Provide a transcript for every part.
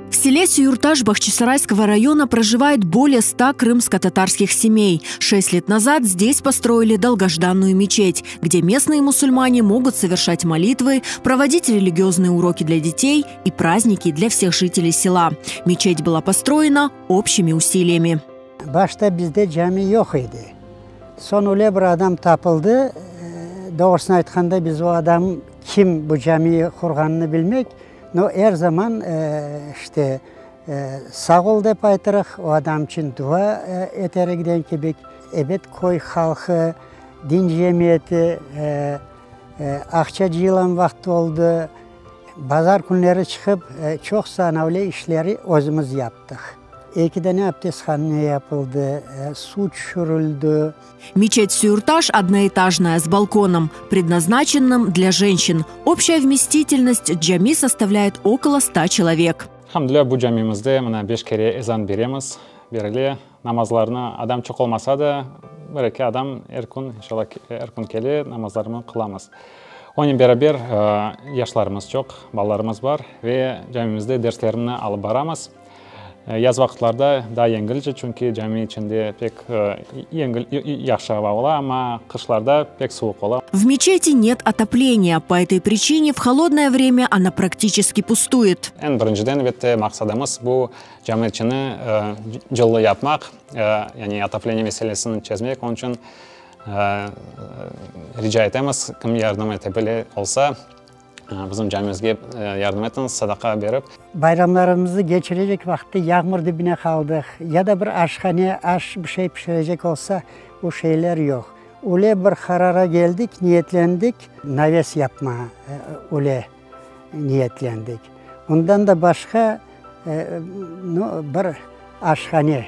В селе Сююрташ Бахчисарайского района проживает более 100 крымско-татарских семей. 6 лет назад здесь построили долгожданную мечеть, где местные мусульмане могут совершать молитвы, проводить религиозные уроки для детей и праздники для всех жителей села. Мечеть была построена общими усилиями. Başta bizde cami yoq edi. Soñ öyle bir adam tapıldı. Doğrusını aytqanda, biz o adam kim bu camiyi qurğanını bilmek, но er zaman işte sağ ol dep aytırıq, o adam içün dua eterek kibik. Ebet, köy halqı, din cemiyeti aqça cıyılan vaqıt oldı. Bazar künleri çıqıp çoq sanavlı işleri özümiz yaptıq. Eki dane abdesthane yapıldı, suv tüşürildi. Мечеть Сююрташ одноэтажная, с балконом, предназначенным для женщин. Общая вместительность джами составляет около 100 человек. Elhamdülilâ, bu camimizde mına 5 kere ezan beremiz, berile. Namazlarnı adam çoq olmasa da, bir eki adam er kün, inşalla, er kün kele, namazlarını qılamız. Onen beraber yaşlarımız çoq, balalarımız bar ve camimizde derslerini alıp baramız. Yaz vaqıtlarda daa yengilce, çünki cami içinde pek yengil, yahşı ava ola, amma qışlarda pek suvuq ola. В мечети нет отопления. По этой причине в холодное время она практически пустует. Eñ birinciden, elbette, maqsadımız bu cami içini cıllı yapmaq, yani отопление meselesini çezmek. Onıñ içün rica etemiz, kim yardım ete bile olsa, bizim camimizge yardım etiñiz, sadaqa berip. Bayramlarımıznı keçirecek vaqıtta yağmur dibine qaldıq. Ya da bir aşhane, aş bir şey pişirecek olsa, o şeyler yoq. Öyle bir qarara keldik, niyetlendik, навес yapma öyle niyetlendik. Ondan da başqa ну, bir aşhane.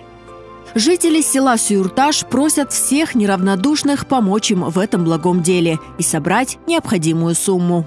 Жители села Сююрташ просят всех неравнодушных помочь им в этом благом деле и собрать необходимую сумму.